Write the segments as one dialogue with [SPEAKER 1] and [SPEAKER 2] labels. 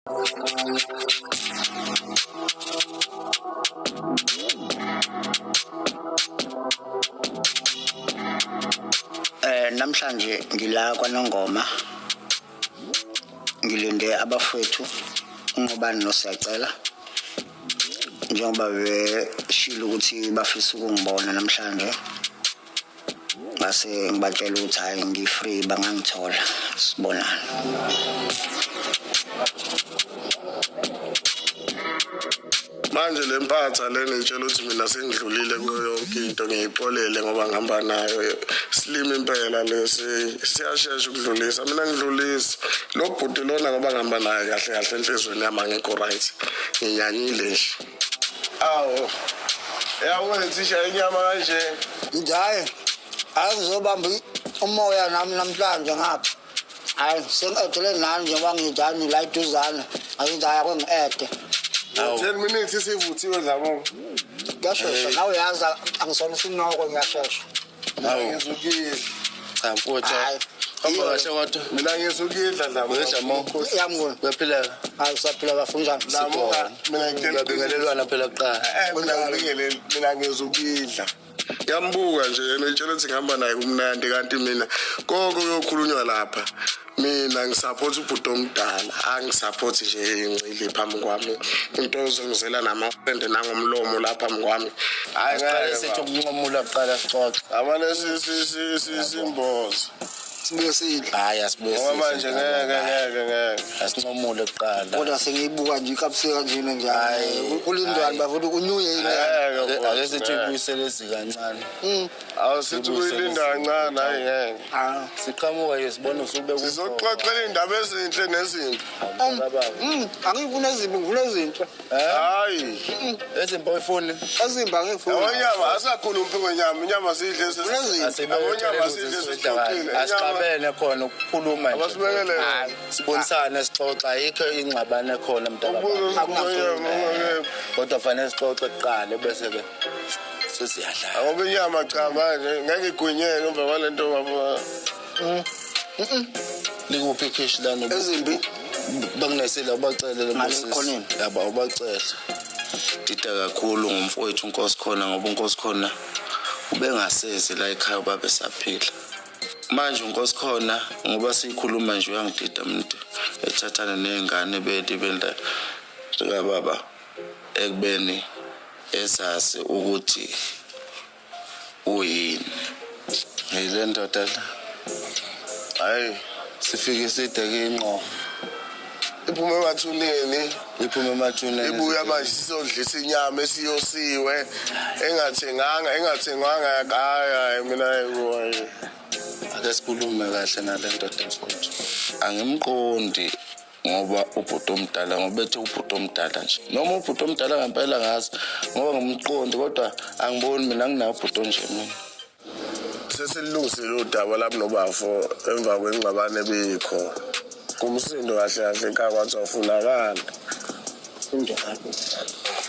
[SPEAKER 1] Namhlanje ngila kwaNongoma, ngilinde abafowethu uNqobani noSiyacela njengoba beshilo ukuthi bafisa ukungibona namhlanje, ngase ngibatshela ukuthi hhayi ngi-free bangangithola sibonane.
[SPEAKER 2] Manje le mpatha le ngitshela ukuthi mina sengidlulile kuyo yonke into, ngiyixolele ngoba ngihamba nayo. Silima impela lesi, siyashesha ukudlulisa. Mina ngidlulisa lo bhuti lona ngoba ngihamba naye kahle kahle enhliziyweni yami angikho right, nginyanyile nje. Awu, yawethisha inyama kanje.
[SPEAKER 1] Ngithi hhayi, hhayi ngizobamba umoya nami namhlanje ngapha. Hayi sengi-edele nani njengoba ngithi hayi nila eduzane, angithi hhayi ake ngi-ede.
[SPEAKER 2] 10 minutes isivuthiwe Dlamuka.
[SPEAKER 1] Kuyashesha nawe uyazi angisona isinoko ngiyashesha.
[SPEAKER 2] Mina ngizukile.
[SPEAKER 3] Cha mfowethu.
[SPEAKER 1] Hayi.
[SPEAKER 3] Hamba kahle kodwa.
[SPEAKER 2] Mina ngizukidla Dlamuka.
[SPEAKER 3] Uyadla mo?
[SPEAKER 1] Yamnguni.
[SPEAKER 3] Uyaphileka.
[SPEAKER 1] Hayi usaphila bafo unjani?
[SPEAKER 2] Dlamuka mina ngitshela
[SPEAKER 3] Uyabingelelwana phela kuqala.
[SPEAKER 2] Mina ngibingeleli, mina ngizukidla. Ngiyambuka nje yena utshela ukuthi ngihamba naye kumnandi, kanti mina konke kuyokhulunywa lapha. Mina ngisupport ubhuti omdala, angisupport nje ingcili phambi kwami. Into ezongizela namafende nangomlomo lapha phambi kwami. Hayi
[SPEAKER 3] Siqale
[SPEAKER 2] ngeke.
[SPEAKER 3] sithi ukunqamula kuqala sixoxe.
[SPEAKER 2] Amane simboze.
[SPEAKER 1] Sibuye sidle.
[SPEAKER 3] Hayi asibuye
[SPEAKER 2] Ngoba manje ngeke ngeke ngeke.
[SPEAKER 3] Asinqamule kuqala.
[SPEAKER 1] Kodwa sengiyibuka nje ikapsika kanjena nje.
[SPEAKER 3] Hayi.
[SPEAKER 1] Kulindwani bafuthi unyuye yini?
[SPEAKER 2] Ngeke.
[SPEAKER 3] Ake sithi ubuyisele kancane.
[SPEAKER 2] Awusithi ukuyilinda kancane, hayi ngeke.
[SPEAKER 1] Ah.
[SPEAKER 3] Siqhamuka nje sibona usubeka.
[SPEAKER 2] Sizoxoxela iy'ndaba ezinhle nezimbi.
[SPEAKER 1] Angifuni ezimbi, ngifuna ezinhle.
[SPEAKER 2] Hayi.
[SPEAKER 3] Ezimbi oyifuni.
[SPEAKER 1] Ezimbi angifuni.
[SPEAKER 2] Yabo inyama asakhulumi ngonyama, inyama sidle
[SPEAKER 1] Kunezimbi.
[SPEAKER 2] Yabo inyama sidle sesixoxile.
[SPEAKER 3] Asixabene khona ukukhuluma nje.
[SPEAKER 2] Abasibekele.
[SPEAKER 3] Sibonisane sixoxa, ayikho ingxabano ekhona mntaka.
[SPEAKER 2] Ubuzo ngonyama.
[SPEAKER 3] Kodwa fanele sixoxe kuqala bese ke sesiyadlala.
[SPEAKER 2] Ngoba inyama cha manje ngeke igwinyeke emva kwalento baba.
[SPEAKER 3] Likuphi ikhishi lana?
[SPEAKER 1] Ezimbi.
[SPEAKER 3] Bakunesile ubacele
[SPEAKER 1] Ngale ekhoneni.
[SPEAKER 3] Yabo ubacele. Dida kakhulu ngomfowethu uNkosikhona ngoba uNkosikhona ubengasezi la ekhaya ubaba esaphila. Manje uNkosikhona ngoba sikhuluma nje uyangidida umuntu ethathana nezingane beli benda kababa ekubeni ezazi ukuthi uyini. Yile ndoda la.
[SPEAKER 2] Hayi.
[SPEAKER 3] Sifike side ke ingqo.
[SPEAKER 2] Iphume emathuneni.
[SPEAKER 3] Iphume emathuneni.
[SPEAKER 2] Ibuya manje sizodlisa inyama esiyosiwe engathenganga engathengwanga hayi hayi mina hayi.
[SPEAKER 3] Ake sikhulume kahle nale ndoda mfowethu. Angimqondi ngoba ubhuti omdala, ngoba ethe ubhuti omdala nje. Noma ubhuti omdala ngempela ngazi ngoba ngimqondi, kodwa angiboni mina anginawo ubhuti onje mina.
[SPEAKER 2] Sesilungisile udaba lami nobafo emva kwengxabano ebikho. Kumsindo kahle kahle ekhaya kwathi awufunakala.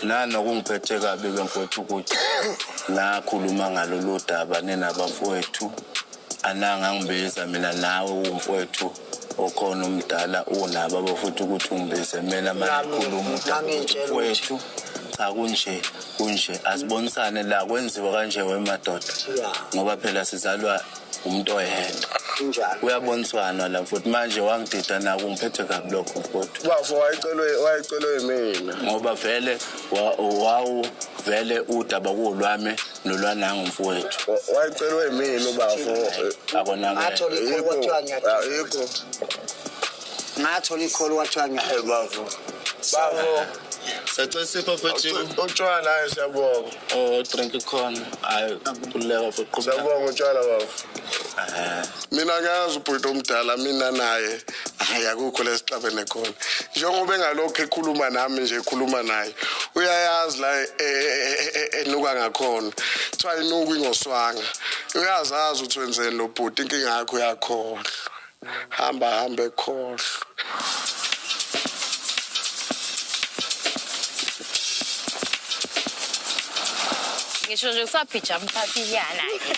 [SPEAKER 3] Nanokungiphethe kabi ke mfowethu ukuthi nakhuluma ngalolu daba ninabafowethu, anangangibiza mina nawe uwumfowethu okhona omdala unabo abafuthi ukuthi ungibize mina manje khuluma udaba
[SPEAKER 1] Nami ngitshela
[SPEAKER 3] mfowethu. Cha kunje kunje asibonisane la kwenziwa kanje wemadoda ngoba phela sizalwa umuntu oyedwa.
[SPEAKER 1] Kunjalo.
[SPEAKER 3] Kuyaboniswana la futhi manje wangidida nako ungiphethe kabi lokho mfowethu.
[SPEAKER 2] Bafo wayecelwe yimina.
[SPEAKER 3] Ngoba vele wawu vele udaba kulwami nolwanangu mfowethu.
[SPEAKER 2] Wayecelwe yimina ubafo.
[SPEAKER 3] Akonakele.
[SPEAKER 1] Ngathola ikholo kwathiwa ngiyadida.
[SPEAKER 2] Ayikho.
[SPEAKER 1] Ngathola ikholo kwathiwa ngiyadida.
[SPEAKER 2] Bafo. Bafo.
[SPEAKER 3] Sacela sipho mfethu.
[SPEAKER 2] Utshwala hayi siyabonga.
[SPEAKER 3] Oh drink khona. Hayi kuleka futhi qhubeka.
[SPEAKER 2] Siyabonga utshwala bafo. Mina ngiyazi ubhuti omdala mina naye hayi akukho lesixabene khona. Njengoba engalokhu ekhuluma nami nje ekhuluma naye uyayazi la enuka ngakhona. Kuthiwa inuka ingoswanga. Uyazazi ukuthi wenzeni lo bhuti, inkinga yakho uyakhohlwa. Hamba hambe ekhohlwa.
[SPEAKER 4] Ngisho nje usaphija mphathiyana ke.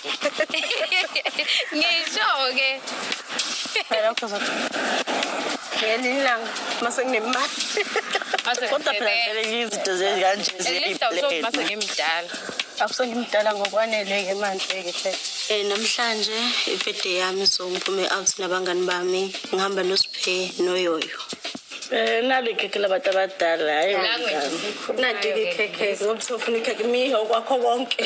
[SPEAKER 4] Ngisho ke.
[SPEAKER 5] Phela kuzothi Ngelinye ilanga mase nginemali.
[SPEAKER 4] Mase
[SPEAKER 6] Kodwa phela vele izinto kanje
[SPEAKER 4] ziyayiplana. Mase ngimdala.
[SPEAKER 5] Akusengimdala ngokwanele-ke manje-ke phela.
[SPEAKER 7] Namhlanje i-birthday yami, so ngiphume out nabangani bami, ngihamba noSiphe noYoyo.
[SPEAKER 6] Nali ikhekhe labantu abadala, hayi.
[SPEAKER 4] Language.
[SPEAKER 5] Nanti-ke ikhekhe, ngoba ufuna ikhekhe miho kwakho konke.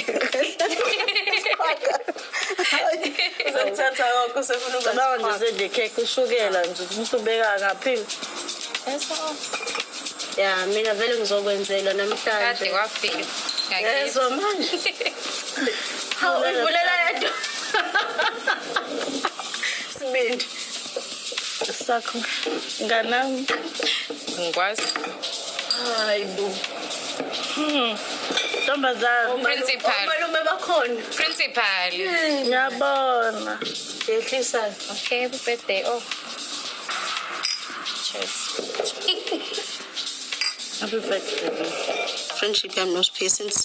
[SPEAKER 5] Uzokuthatha konke usefuna ukuba
[SPEAKER 6] Cabanga nje sendle ikhekhe ushukela nje usubeka ngaphili.
[SPEAKER 7] Ya, mina vele ngizokwenzela
[SPEAKER 4] Kade
[SPEAKER 7] namhlanje.
[SPEAKER 4] kwafika.
[SPEAKER 5] Yezwa manje. Hawu, uyivulela yedwa. Sibindi.
[SPEAKER 6] Sakho. Nganami.
[SPEAKER 4] Ngikwazi.
[SPEAKER 5] Hayi bo.
[SPEAKER 6] Ntombazane.
[SPEAKER 4] Principal.
[SPEAKER 5] Omalume bakhona.
[SPEAKER 4] Principal.
[SPEAKER 6] Ngiyabona.
[SPEAKER 5] Yehlisa.
[SPEAKER 4] Okay, happy birthday. Oh. Cheers.
[SPEAKER 6] Happy birthday.
[SPEAKER 7] Friendship yami noSiphe since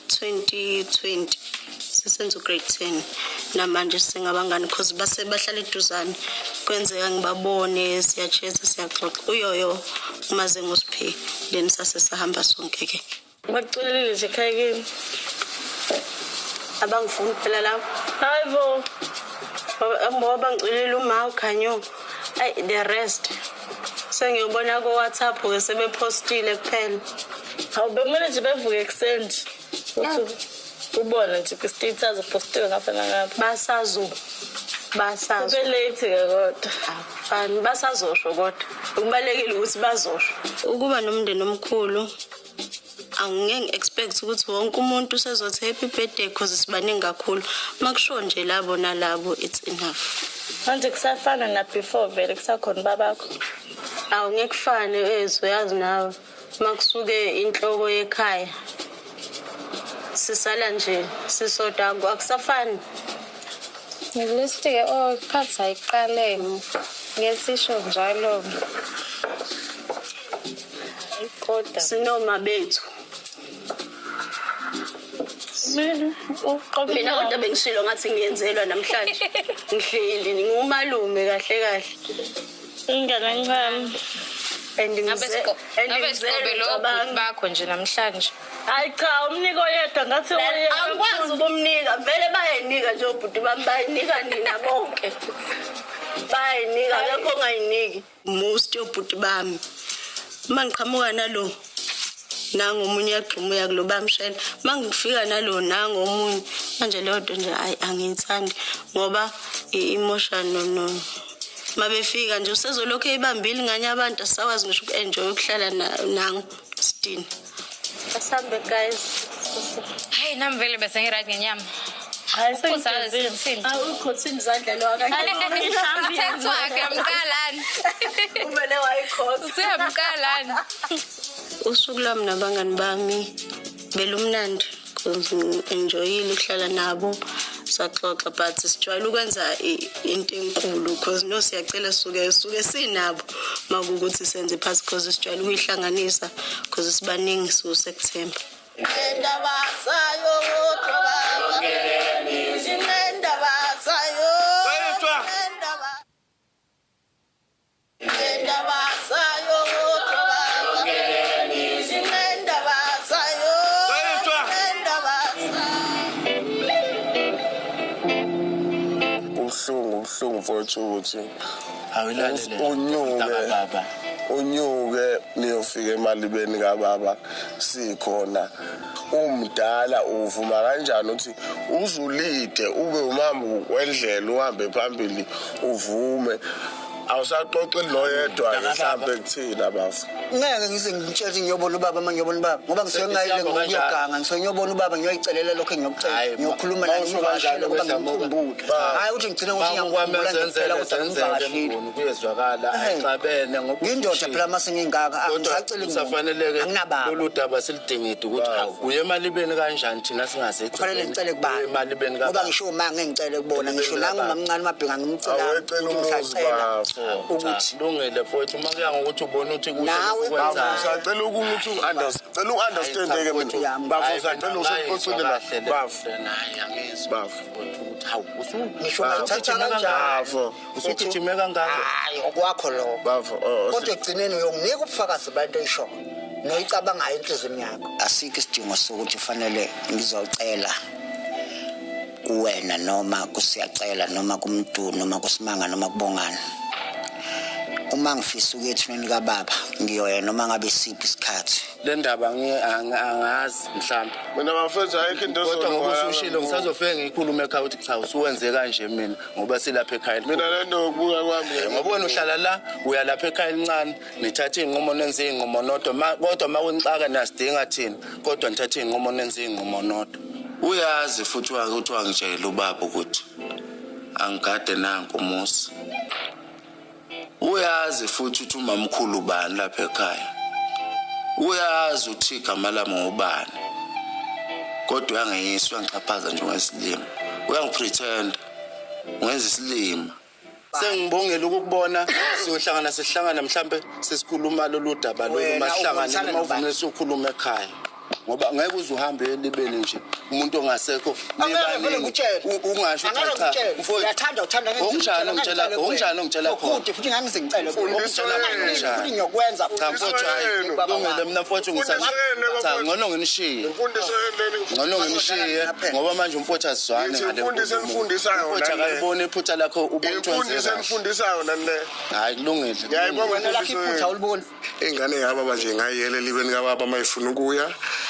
[SPEAKER 7] 2020. Sisenza u-grade 10. Namanje singabangani because base bahlala eduzane. Kwenzeka ngibabone, siyacheza, siyaxoxa. Uyoyo umaze ngoSiphe, then sase sahamba sonke ke.
[SPEAKER 6] Bakuculelile nje ekhaya kini.
[SPEAKER 7] Abangifuni phela lapho.
[SPEAKER 6] Hayi bo.
[SPEAKER 7] Ngoba bangiculela uma ukhanyo. Ay, the rest. Sengiyobona ko WhatsApp ke sebepostile kuphela.
[SPEAKER 6] Hawu, bekumele nje bevuke ekuseni nje. Uthi ubone nje kwi-status upostiwe ngapha nangapha.
[SPEAKER 7] Basazo. Basazo.
[SPEAKER 6] Sebe-late ke kodwa.
[SPEAKER 7] Akufani, basazosho kodwa. Kubalekile ukuthi bazosho. Ukuba nomndeni omkhulu, angeke ngi-expect ukuthi wonke umuntu usezothi happy birthday because sibaningi kakhulu. Makusho nje labo nalabo, it's enough.
[SPEAKER 6] Manje kusafana na before, vele kusakhona babakho.
[SPEAKER 7] Awu, ngeke kufane ezwe, yazi nawe. Makusuke inhloko yekhaya, sisala nje sisodwa, akusafani.
[SPEAKER 4] Ngilist-ke, oh, phathi ayiqale. Ngesisho njalo. Kodwa
[SPEAKER 7] Sinoma bethu.
[SPEAKER 6] Mina uqobe.
[SPEAKER 7] Mina kodwa bengishilo ngathi ngiyenzelwa namhlanje. Ngihleli ngingumalume kahle kahle.
[SPEAKER 6] Ingane encane.
[SPEAKER 7] And
[SPEAKER 4] ngabe
[SPEAKER 7] and
[SPEAKER 4] ngabe
[SPEAKER 7] ngizelwe
[SPEAKER 4] siqobe lo
[SPEAKER 7] ngicabanga.
[SPEAKER 4] bakho nje namhlanje.
[SPEAKER 6] Hayi cha, umniko oyedwa ngathi oyedwa.
[SPEAKER 7] Angikwazi ukumnika, vele bayayinika nje obhuti bami, bayinika nina bonke. Bayayinika, akekho ongayiniki. Most yobhuti bami. Uma ngiqhamuka nalo, nangomunye uyagxuma uya kulo, bamshela. Uma ngifika nalo, nangomunye. Manje leyo nto nje ayi, angiyithandi ngoba imosha no mabefika nje usezolokhu eyibambile ingane abantu, asisakwazi ngisho uku-enjoy ukuhlala nango sitini.
[SPEAKER 5] Asambe guys.
[SPEAKER 4] Hayi, nami vele bese ngi-right ngenyama.
[SPEAKER 6] Hayi,
[SPEAKER 4] Ukuzazi
[SPEAKER 6] sengigezile.
[SPEAKER 4] sithini?
[SPEAKER 5] Awukhothini izandla lo akanye.
[SPEAKER 4] Umthetho wakhe uyamqalani.
[SPEAKER 5] Uvele wayikhotha.
[SPEAKER 4] Usuyamqalani.
[SPEAKER 7] Usuku lwami nabangani bami belumnandi because ngi-enjoyile ukuhlala nabo, saxoxa, but sijwayele ukwenza into enkulu because no siyacela suke sinabo makuwukuthi senze phasi because sijwayele ukuyihlanganisa because sibaningi, siwu-September.
[SPEAKER 1] Indaba sayo baba, indaba sayo, indaba, indaba sayo baba, indaba sayo, indaba sayo.
[SPEAKER 2] Ubuhlungu, ubuhlungu mfowethu ukuthi
[SPEAKER 3] Awulalele.
[SPEAKER 2] unyuke
[SPEAKER 3] Baba.
[SPEAKER 2] unyuke niyofika emalibeni kababa sikhona. Umdala, uvuma kanjani ukuthi uzulide ube umhambi wendlela, uhambe phambili, uvume awusaxoxeli noyedwa-ke mhlawumbe kuthina bafa?
[SPEAKER 1] Ngeke ngize ngitshele ukuthi ngiyobona ubaba uma ngiyobona ubaba, ngoba ngisuke ngingayile
[SPEAKER 3] Sihamba kanjani?
[SPEAKER 1] ngokuyoganga, ngisuke ngiyobona ubaba, ngiyoyicelela lokho engiyokucela,
[SPEAKER 3] Hhayi,
[SPEAKER 1] ngiyokhuluma naye,
[SPEAKER 3] mawusho
[SPEAKER 1] ngimvakashele
[SPEAKER 3] kanjalo
[SPEAKER 1] ukuba
[SPEAKER 3] kwedlamuka.
[SPEAKER 1] ngimkhumbule, hhayi ukuthi ngigcine ngokuthi ngiyamkhumbula nje kuphela kodwa ngimvakashile.
[SPEAKER 3] Mnguni, kuyezwakala,
[SPEAKER 1] Ehhe.
[SPEAKER 3] ayixabene ngoba
[SPEAKER 1] Ngiyindoda
[SPEAKER 3] usushilo.
[SPEAKER 1] phela uma sengingaka,
[SPEAKER 3] Kodwa
[SPEAKER 1] angisaceli muntu.
[SPEAKER 3] kusafanele-ke
[SPEAKER 1] Anginababa.
[SPEAKER 3] lolu daba silidingide ukuthi hawu, uye emalibeni kanjani thina singase
[SPEAKER 1] Kufanele ngicele kubani?
[SPEAKER 3] Emalibeni
[SPEAKER 1] Ngoba
[SPEAKER 3] kababa.
[SPEAKER 1] ngisho uma ngeke ngicele kubona, ngisho
[SPEAKER 3] Emalibeni
[SPEAKER 1] nangu
[SPEAKER 3] kababa.
[SPEAKER 1] mamncane mabhinga ngimcela
[SPEAKER 2] Awecela umuzi
[SPEAKER 1] ngisacela.
[SPEAKER 2] bafo.
[SPEAKER 1] Ukuthi
[SPEAKER 3] Lungile mfowethu, uma kuya ngokuthi ubona ukuthi kuhle
[SPEAKER 1] Nawe,
[SPEAKER 3] ukwenzayo.
[SPEAKER 2] Sacela ukuthi cela u-understand-ke mina. Bafo, sacela usexoxile la. Bafo. Bafo.
[SPEAKER 1] Ngisho ungathatha kanjani.
[SPEAKER 2] Bafo.
[SPEAKER 3] Usugijime kangaka.
[SPEAKER 1] Hayi, okwakho lokho.
[SPEAKER 2] Bafo, oh,
[SPEAKER 1] Kodwa ekugcineni uyonginika ubufakazi bento oyishoyo noyicabangayo enhliziyweni yakho. Asikho isidingo sokuthi fanele ngizocela kuwena noma kusiyacela noma kumntu noma kusimanga noma kubongana. Uma ngifisa ukuya ethuneni kababa ngiyoya noma ngabe isiphi isikhathi.
[SPEAKER 3] Le ndaba angazi mhlawumbe.
[SPEAKER 2] Mina bafethu ayikho into
[SPEAKER 3] Kodwa ngoba
[SPEAKER 2] ezolunga.
[SPEAKER 3] usushilo ngisazofike ngiyikhulume ekhaya ukuthi cha usuwenze kanje mina ngoba silapha ekhaya.
[SPEAKER 2] Mina le nto yokubuka kwami
[SPEAKER 3] Ngoba wena uhlala la uya lapha ekhaya elincane nithathe iy'nqumo nenze iy'nqumo nodwa kodwa uma kunixaka niyasidinga thina kodwa nithathe iy'nqumo nenze iy'nqumo nodwa. Uyazi futhi ukuthi wangitshela ubaba ukuthi angigade nanku umuzi. Uyazi futhi ukuthi umamkhulu ubani lapha ekhaya. Uyazi ukuthi igama lami ngubani. Kodwa uyangeyisa, uyangixhaphaza nje ngesilima. Uyangipretend. Ungenza isilima. Sengibongela ukukubona siyohlangana sihlangana mhlambe sesikhuluma lolu daba lolu
[SPEAKER 1] Wena
[SPEAKER 3] masihlangane
[SPEAKER 1] ubonisana
[SPEAKER 3] uma
[SPEAKER 1] nobani?
[SPEAKER 3] uvumile siyokhuluma ekhaya. Ngoba ngeke uze uhambe elibeni nje umuntu ongasekho
[SPEAKER 1] Angeke vele ngikutshele.
[SPEAKER 3] Ungasho
[SPEAKER 1] Angeke
[SPEAKER 3] ukuthi cha
[SPEAKER 1] ngikutshele.
[SPEAKER 3] mfowethu,
[SPEAKER 1] Uyathanda uthanda ngeke
[SPEAKER 3] Okunjani ongitshela okunjani ongitshela khona.
[SPEAKER 1] Kude futhi ngeke ngize ngicele kuwe.
[SPEAKER 2] Mfundiso yenu.
[SPEAKER 1] Futhi ngiyokwenza.
[SPEAKER 3] Cha mfowethu, hayi,
[SPEAKER 2] Yenu.
[SPEAKER 3] kulungile mina mfowethu
[SPEAKER 2] Mfundiso yenu,
[SPEAKER 3] cha
[SPEAKER 2] bafowethu.
[SPEAKER 3] ngcono nginishiye.
[SPEAKER 2] Imfundiso yenu leni.
[SPEAKER 3] Ngcono nginishiye ngoba manje umfowethu asizwane
[SPEAKER 2] Ngithi
[SPEAKER 3] ngale
[SPEAKER 2] imfundiso
[SPEAKER 3] nkulumo.
[SPEAKER 2] enifundisayo
[SPEAKER 3] Umfowethu
[SPEAKER 2] nale.
[SPEAKER 3] akaliboni iphutha lakho ubona ukuthi wenze
[SPEAKER 2] Imfundiso
[SPEAKER 3] kahle.
[SPEAKER 2] enifundisayo nani le.
[SPEAKER 3] Hayi kulungile.
[SPEAKER 2] Ngiyayibonga
[SPEAKER 1] Wena lakho
[SPEAKER 2] imfundiso
[SPEAKER 1] iphutha
[SPEAKER 2] yenu.
[SPEAKER 1] uliboni.
[SPEAKER 2] Ingane yababa nje ngayiyela elibeni kababa uma ifuna ukuya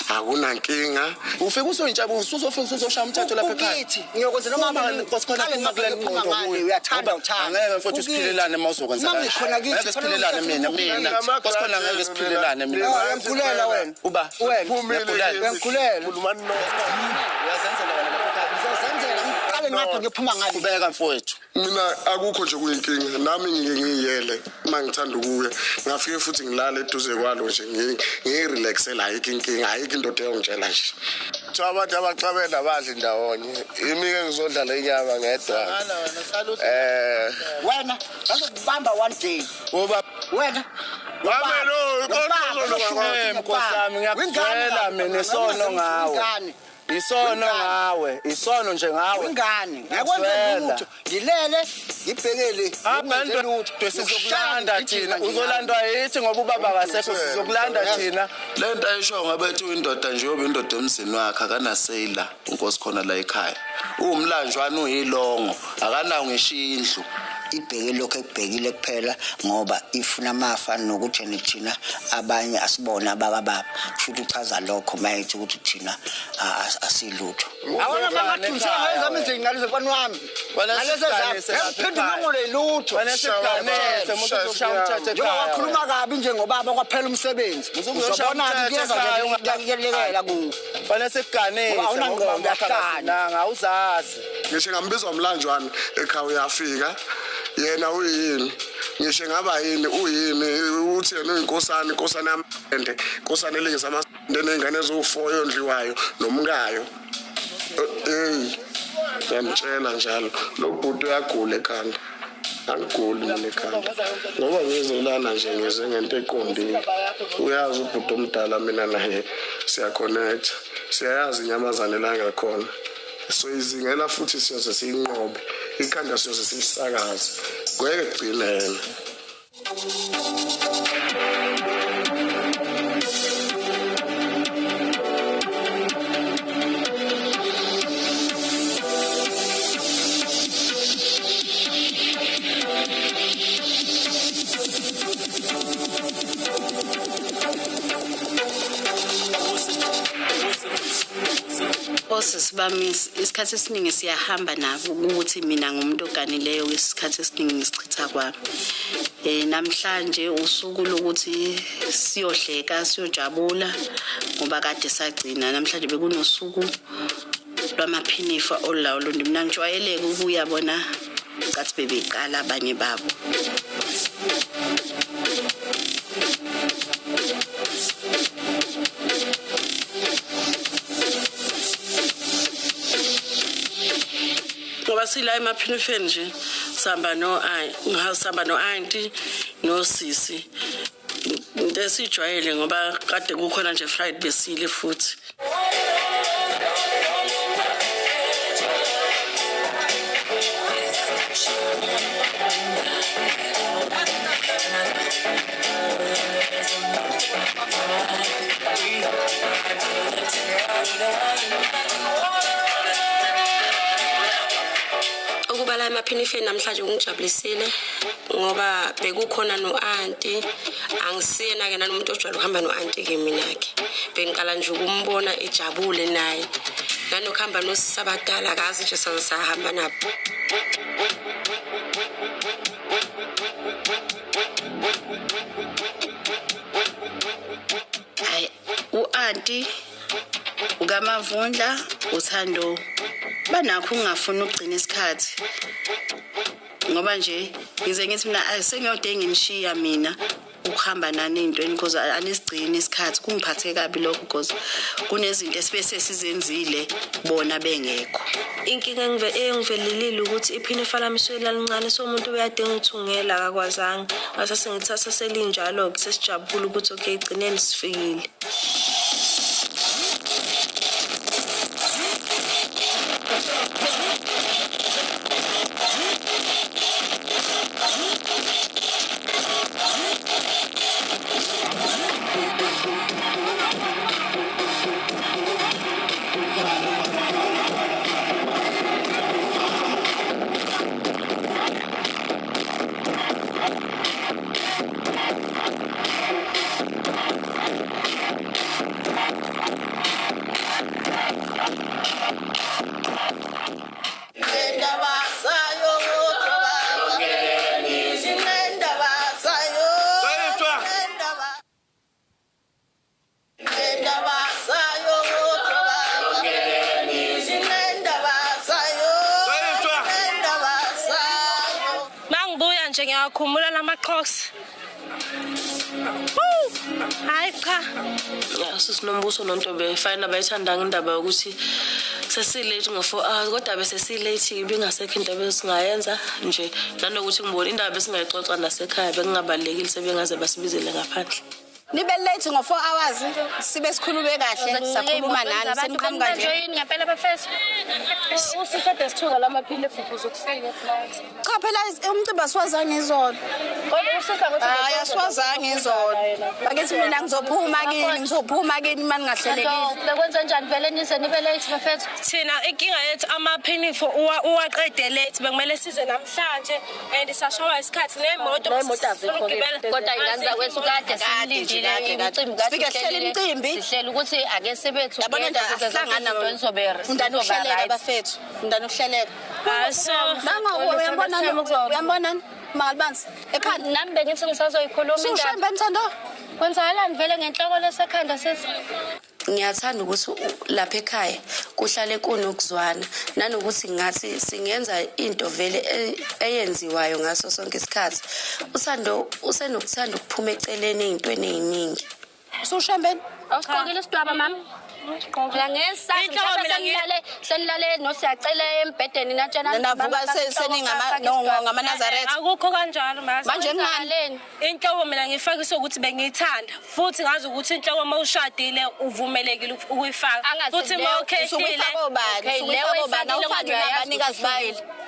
[SPEAKER 2] akunankinga.
[SPEAKER 3] Ufike usoyintsha usuzofika usuzoshaya umthetho lapha ekhaya.
[SPEAKER 1] Ukithi ngiyokwenza noma
[SPEAKER 3] Uma
[SPEAKER 1] ngabe
[SPEAKER 3] Nkosi khona
[SPEAKER 1] Qale
[SPEAKER 3] phuma kule
[SPEAKER 1] ngabe
[SPEAKER 3] ngqondo
[SPEAKER 1] phuma ngale,
[SPEAKER 3] kuwe.
[SPEAKER 1] uyathanda
[SPEAKER 3] Ngoba
[SPEAKER 1] uthanda.
[SPEAKER 3] Angeke mfowethu
[SPEAKER 1] Ukithi.
[SPEAKER 3] siphilelane uma uzokwenza
[SPEAKER 1] Uma
[SPEAKER 3] kanje.
[SPEAKER 1] ngikhona kithi,
[SPEAKER 3] Ngeke siphilelane mina mina. Nkosi khona ngeke siphilelane mina.
[SPEAKER 1] Ah, uyangikhulela wena.
[SPEAKER 3] Uba
[SPEAKER 1] Wena.
[SPEAKER 2] Phumile
[SPEAKER 3] Ngiyakhulela.
[SPEAKER 1] Uyangikhulela.
[SPEAKER 2] Khulumani no.
[SPEAKER 3] Uyazenzela wena lapha ekhaya.
[SPEAKER 1] Ngizozenzela ngiqale ngapha ngiyophuma ngale.
[SPEAKER 3] Qhubeka mfowethu.
[SPEAKER 2] Mina akukho nje kuyinkinga nami ngike ngiyiyele uma ngithanda ukuya ngafike futhi ngilale eduze kwalo nje ngiyirelaxela ayikho inkinga ayikho indoda eyongitshela nje. Kuthiwa abantu abaxabene abadli ndawonye imi-ke ngizodlala inyama ngedwa.
[SPEAKER 1] Wena ngazokubamba one day.
[SPEAKER 3] Uba
[SPEAKER 1] Wena.
[SPEAKER 2] Wame lo,
[SPEAKER 3] Eh, Nkosi yami ngiyakuzwela mina isono ngawe.
[SPEAKER 1] Ingane.
[SPEAKER 3] Isono
[SPEAKER 1] Ingane.
[SPEAKER 3] ngawe, isono nje ngawe.
[SPEAKER 1] Ingane. Ngakwenza
[SPEAKER 3] Ngiyakuzwela.
[SPEAKER 1] lutho. Ngilele ngibhekele.
[SPEAKER 3] Abantu sizokulanda thina, uzolandwa yithi ngoba ubaba akasekho sizokulanda thina. Le nto ayisho ngoba ethi uyindoda nje yoba indoda emzini wakhe akanaseyila unkosi khona la ekhaya. Uwumlanjwana uyilongo, akanawo ngisho indlu.
[SPEAKER 1] Ibheke lokho ekubhekile kuphela ngoba ifuna amafa nokuthi ene thina abanye asibone abakababa. Kusho ukuthi uchaza lokho mayethi ukuthi thina asilutho. Awona mangathungisela ngezami izingane zomfana wami.
[SPEAKER 3] Wena
[SPEAKER 1] Ngalezi zami.
[SPEAKER 3] siganise lapha
[SPEAKER 1] Ngiphinde
[SPEAKER 3] ekhaya.
[SPEAKER 1] ngingule lutho.
[SPEAKER 3] Wena siganise umuntu uzoshaya umthetho
[SPEAKER 1] Njengoba
[SPEAKER 3] ekhaya.
[SPEAKER 1] wakhuluma kabi nje ngobaba kwaphela umsebenzi.
[SPEAKER 3] Uzokuyoshaya
[SPEAKER 1] Uzobona-ke
[SPEAKER 3] umthetho
[SPEAKER 1] kuyeza
[SPEAKER 3] ekhaya,
[SPEAKER 1] nje kuyalekelela kuwe.
[SPEAKER 3] Fanele sikuganise
[SPEAKER 1] Ngoba awunangqondo,
[SPEAKER 3] ngoba
[SPEAKER 1] uyahlanya.
[SPEAKER 3] nanga awuzazi.
[SPEAKER 2] Ngisho ngambizwa mlanjwana ekhaya uyafika yena uyini ngisho ngaba yini uyini uthi yena uyinkosana inkosana yamende inkosana elingisa amasende ney'ngane eziwu-4 yondliwayo nomkayo. Eyi ngiyamtshela njalo lo bhuti uyagula ekhanda angiguli mina ekhanda ngoba ngizelana nje ngize ngento eqondile. Uyazi ubhuti omdala mina naye siyaconnecta siyayazi inyamazane la ngakhona soyizingela futhi siyoze siyinqobe ikhanda siyoze silisakaze ngeke kugcine yena.
[SPEAKER 7] Osisi bami isikhathi esiningi siyahamba nabo ukuthi mina ngumuntu oganileyo isikhathi esiningi ngisichitha kwami. Namhlanje usuku lokuthi siyohleka siyojabula ngoba kade sagcina namhlanje bekunosuku lwamaphinifa olawulo. Mina ngijwayeleke ukuya bona ngathi bebeqala abanye babo.
[SPEAKER 6] Ngoba sila emaphinifeni nje Sihamba no sihamba no-anti nosisi, into esiyijwayele ngoba kade kukhona nje Friday besile futhi.
[SPEAKER 5] Ukuba la emaphinifeni namhlanje kungijabulisile ngoba bekukhona no-anti. Angisiyena-ke nanomuntu ojwayele ukuhamba no-anti-ke mina-ke. Bengiqala nje ukumbona ejabule naye. Nanokuhamba nosisi abadala akazi nje saze sahamba nabo.
[SPEAKER 6] Hayi, u-anti ukaMavundla uThando banakho ukungafuni ukugcina isikhathi, ngoba nje ngize ngithi mina sengiyode nginishiya mina ukuhamba nani ey'ntweni because anisigcini isikhathi. Kungiphathe kabi lokho because kunezinto esibe sesizenzile bona bengekho.
[SPEAKER 8] Inkinga engivelelile ukuthi iphinifa lami isuke lalincane, so umuntu ubeyadinga ukuthungela akakwazanga. Ngase sengithatha selinjalo-ke, sesijabule ukuthi okay, egcineni sifikile.
[SPEAKER 5] Mangibuya nje ngiyakhumula lama-Crocs. Woo! Hayi cha.
[SPEAKER 6] Ya, sisinombuso nontombi fine, abayithandanga indaba yokuthi sesilate ngo-4 hours, kodwa bese silate ibingasekho into ebesingayenza nje, nanokuthi ngibona indaba besingayixoxa nasekhaya bekungabalulekile sebengaze basibizele ngaphandle.
[SPEAKER 9] Nibe late ngo-4 hours, sibe sikhulume kahle, sakhuluma nani, seniqhamuka nje.
[SPEAKER 4] Yini ngempela bafethu?
[SPEAKER 6] Usisade sithuka lamaphinifa ukufika.
[SPEAKER 9] Cha phela, umcimbi asiwazange izolo.
[SPEAKER 6] Kodwa usisa ngokuthi
[SPEAKER 9] Hayi, asiwazange izolo bakithi. Mina ngizophuma kini, ngizophuma kini uma ningahlelekile.
[SPEAKER 4] Bekwenze njani vele nize nibe late bafethu?
[SPEAKER 5] Thina inkinga yethu amaphinifo uwaqede late, bekumele size namhlanje and sashawa isikhathi nemoto.
[SPEAKER 6] Ney'moto azikho ke.
[SPEAKER 4] Kodwa ingane zakwethu kade
[SPEAKER 9] Kade nje,
[SPEAKER 4] simlindile
[SPEAKER 9] kade,
[SPEAKER 4] umcimbi.
[SPEAKER 9] kade. Sifike sihlele imicimbi.
[SPEAKER 4] Sihlele ukuthi ake sibe
[SPEAKER 9] Yabona nje,
[SPEAKER 4] together ukuze zonke
[SPEAKER 9] asihlangana.
[SPEAKER 4] izinto zizobe
[SPEAKER 9] Fundani
[SPEAKER 4] zizoba
[SPEAKER 9] ukuhleleka
[SPEAKER 4] right.
[SPEAKER 9] bafethu, fundani ukuhleleka.
[SPEAKER 5] Hayi, so
[SPEAKER 9] Nango uyambonani, uyambonani mangalibanzi ekhanda.
[SPEAKER 4] Nami bengithi ngisazoyikhuluma indaba.
[SPEAKER 9] Sushembe Mthando.
[SPEAKER 4] Kwenzakalani vele ngenhloko lesekhanda sisi?
[SPEAKER 5] Ngiyathanda ukuthi lapha ekhaya kuhlale kunokuzwana, nanokuthi ngathi singenza into vele eyenziwayo ngaso sonke isikhathi. Uthando usenokuthanda ukuphuma eceleni ey'ntweni ey'ningi.
[SPEAKER 9] Sushembeni.
[SPEAKER 4] Awusigqokile isidwaba mama? Phela ngesazi
[SPEAKER 5] Inhloko
[SPEAKER 4] mhlawumbe
[SPEAKER 5] mina
[SPEAKER 4] senilale nosiyacela embhedeni natshena.
[SPEAKER 9] Navuka seningama no ngamaNazaretha.
[SPEAKER 5] Akukho kanjalo mazi.
[SPEAKER 9] Manje ngani?
[SPEAKER 5] Inhloko mina ngiyifakise ukuthi bengiyithanda, futhi ngazi ukuthi inhloko uma ushadile uvumelekile ukuyifaka,
[SPEAKER 4] Angathi
[SPEAKER 5] futhi uma
[SPEAKER 4] leyo-
[SPEAKER 5] ukhehlile.
[SPEAKER 9] Usuke uyifaka obani?
[SPEAKER 4] Okay,
[SPEAKER 9] Usuke
[SPEAKER 4] leyo
[SPEAKER 9] uyifaka obani?
[SPEAKER 4] oyifakile
[SPEAKER 9] Awufaki
[SPEAKER 4] kodwa uyayazi
[SPEAKER 9] nabanikazi
[SPEAKER 4] ukuthi
[SPEAKER 9] bayo.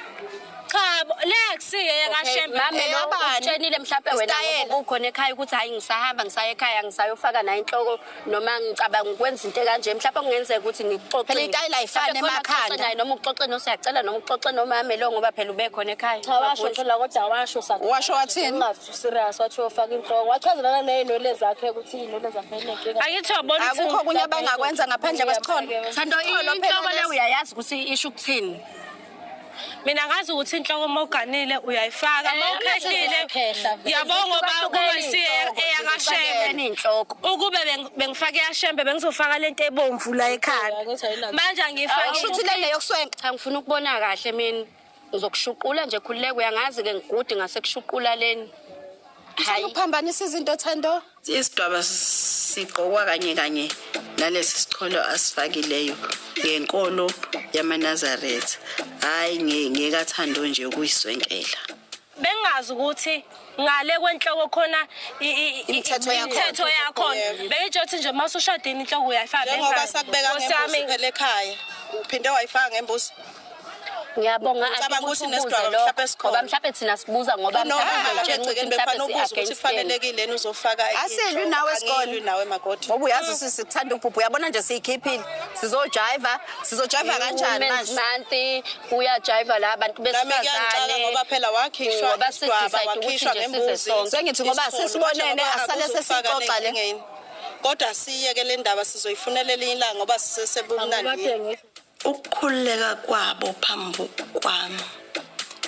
[SPEAKER 5] Cha bo, le akusiyo eyakaShembe.
[SPEAKER 4] Mame lo
[SPEAKER 9] Eyabani?
[SPEAKER 4] utshenile mhlawumbe wena
[SPEAKER 9] Isitayela.
[SPEAKER 4] ngoba ukhona ekhaya ukuthi hayi, ngisahamba ngisaya ekhaya ngisayofaka nayo inhloko noma ngicabanga ukwenza into ekanje, mhlawumbe kungenzeka ukuthi nikuxoxe.
[SPEAKER 9] Phela itayela ayifani emakhanda.
[SPEAKER 4] Naye noma uxoxe nosiyacela noma uxoxe nomame lo, ngoba phela ube khona ekhaya.
[SPEAKER 6] Cha, washo phela, kodwa washo sa.
[SPEAKER 9] Washo wathini?
[SPEAKER 6] Ungathi serious, wathi uyofaka inhloko. Wachazela naley'nwele zakhe ukuthi iy'nwele zakhe inenkinga.
[SPEAKER 5] Angithi wabona ukuthi
[SPEAKER 9] Akukho okunye abangakwenza ngaphandle kwesicholo.
[SPEAKER 4] Thando,
[SPEAKER 9] Isicholo phela
[SPEAKER 4] inhloko le
[SPEAKER 9] lesi.
[SPEAKER 4] uyayazi ukuthi isho ukuthini?
[SPEAKER 5] Mina ngazi ukuthi inhloko uma uganile uyayifaka, uma ukhehlile
[SPEAKER 6] Uyakhehla vele.
[SPEAKER 5] yabo, ngoba kungasiyo eyakaShembe.
[SPEAKER 4] Inhloko.
[SPEAKER 5] Ukube bengifake eyashembe bengizofaka lento ebomvu la ekhanda.
[SPEAKER 6] Angithi ayinazo.
[SPEAKER 5] Manje angiyifaki.
[SPEAKER 9] Kusho ukuthi le yokuswenka.
[SPEAKER 4] Cha, ngifuna ukubona kahle mina. Ngizokushuqula nje, khululeka, uyangazi-ke ngigudi ngasekushuqula leni.
[SPEAKER 9] Uthanda ukuphambanisa izinto, Thando.
[SPEAKER 6] Isidwaba. Sigqokwa kanye kanye nalesi sicholo asifakileyo ngenkolo yamaNazaretha, hhayi ngekathando nje ukuyiswenkela.
[SPEAKER 8] Bengazi ukuthi ngale kwenhloko khona
[SPEAKER 9] Imithetho yakhona.
[SPEAKER 8] Imithetho yakhona. Bengitsho ukuthi nje uma usushadile inhloko uyayifaka.
[SPEAKER 10] Njengoba
[SPEAKER 8] Bengazi.
[SPEAKER 10] sakubeka
[SPEAKER 8] Nkosi
[SPEAKER 10] ngembuzi
[SPEAKER 8] yami,
[SPEAKER 10] phela ekhaya, uphinde wayifaka ngembuzi.
[SPEAKER 4] Ngiyabonga
[SPEAKER 10] Ngicabanga
[SPEAKER 4] ukuthi
[SPEAKER 10] ukuthi
[SPEAKER 4] ubuze
[SPEAKER 10] nesidwaba
[SPEAKER 4] lokho,
[SPEAKER 10] mhlawumbe esikhona.
[SPEAKER 4] ngoba mhlawumbe thina sibuza ngoba
[SPEAKER 10] Noma
[SPEAKER 4] mhlawumbe
[SPEAKER 10] lapha
[SPEAKER 4] uzotshela ukuthi
[SPEAKER 10] egcekeni
[SPEAKER 4] mhlawumbe
[SPEAKER 10] befana ubuze ukuthi
[SPEAKER 4] si-against yena.
[SPEAKER 10] kufanelekile yini uzofaka
[SPEAKER 9] Asilwi
[SPEAKER 10] inhloko.
[SPEAKER 9] nawe esikole.
[SPEAKER 10] Angilwi nawe makoti.
[SPEAKER 9] Ngoba uyazi sisithanda ubhubhu, uyabona nje siyikhiphile. Sizojiva, sizojiva kanjani
[SPEAKER 4] Women's
[SPEAKER 9] manje?
[SPEAKER 4] Month uyajiva la abantu
[SPEAKER 10] Nami kuyangixaka
[SPEAKER 4] besifazane
[SPEAKER 10] ngoba phela wakhishwa
[SPEAKER 4] Ngoba
[SPEAKER 10] isidwaba,
[SPEAKER 4] si-decide ukuthi
[SPEAKER 10] wakhishwa
[SPEAKER 4] nje size
[SPEAKER 10] ngembuzi.
[SPEAKER 4] sonke.
[SPEAKER 9] Sengithi ngoba
[SPEAKER 10] Isicholo,
[SPEAKER 9] sesibonene,
[SPEAKER 10] manje ngoba
[SPEAKER 9] asale
[SPEAKER 10] akuzufaka
[SPEAKER 9] sesixoxa le.
[SPEAKER 10] nenkingeni. Kodwa siyeke le ndaba, sizoyifunela elinye ilanga ngoba sisesebumnandini.
[SPEAKER 5] Ukukhululeka kwabo phambi kwami,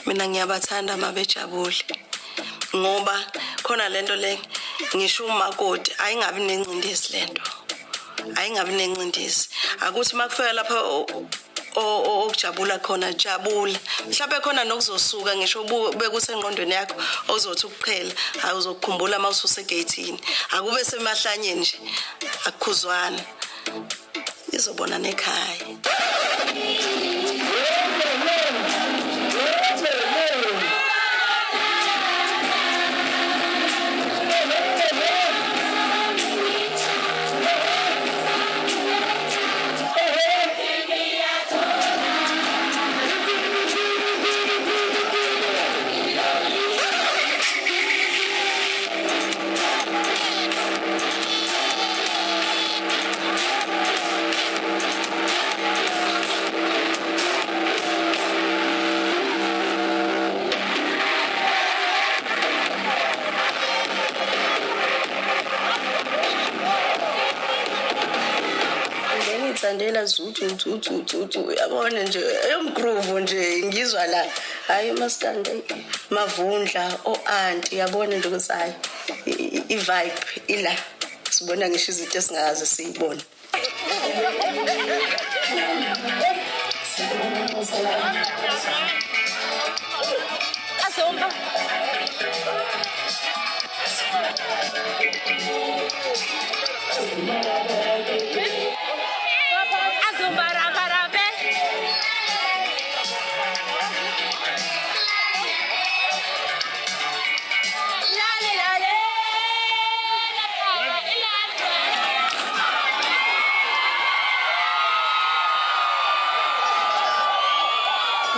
[SPEAKER 5] mina ngiyabathanda uma bejabule, ngoba khona lento le ngisho umakoti ayingabi nencindezi, lento ayingabi nencindezi, akuthi uma kufika lapha okujabula khona jabula, mhlawumbe khona nokuzosuka ngisho bekusengqondweni yakho ozothi ukuqhela, hayi uzokukhumbula uma ususegeyithini, akube semahlanyeni nje, akukhuzwana, izobona nekhaya. Ngiyithandela zuthu zuthu zuthu, uyabona nje eyomgroove nje ngizwa la, hayi maskandi mavundla o-anti, uyabona nje ukuthi hayi i-vibe ila, sibona ngisho izinto esingakaze siyibone.
[SPEAKER 8] Azomba. Azumbarabarabé. Lale, lale.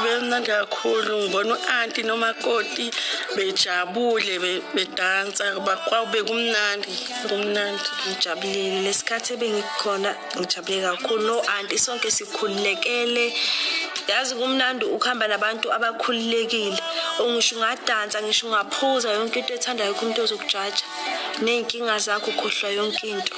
[SPEAKER 6] Bemnandi kakhulu, ngibona u-anti nomakoti bejabule, bedansa, kwawube kumnandi, kumnandi.
[SPEAKER 8] Ngijabulile lesikhathi ebengikukhona, ngijabule kakhulu no-anti, sonke sikhululekele. Yazi kumnandi ukuhamba nabantu abakhululekile, ngisho ungadansa, ngisho ungaphuza, yonke into ethandayo, ayikho umuntu ozokujaja, ney'nkinga zakho ukhohlwa yonke into.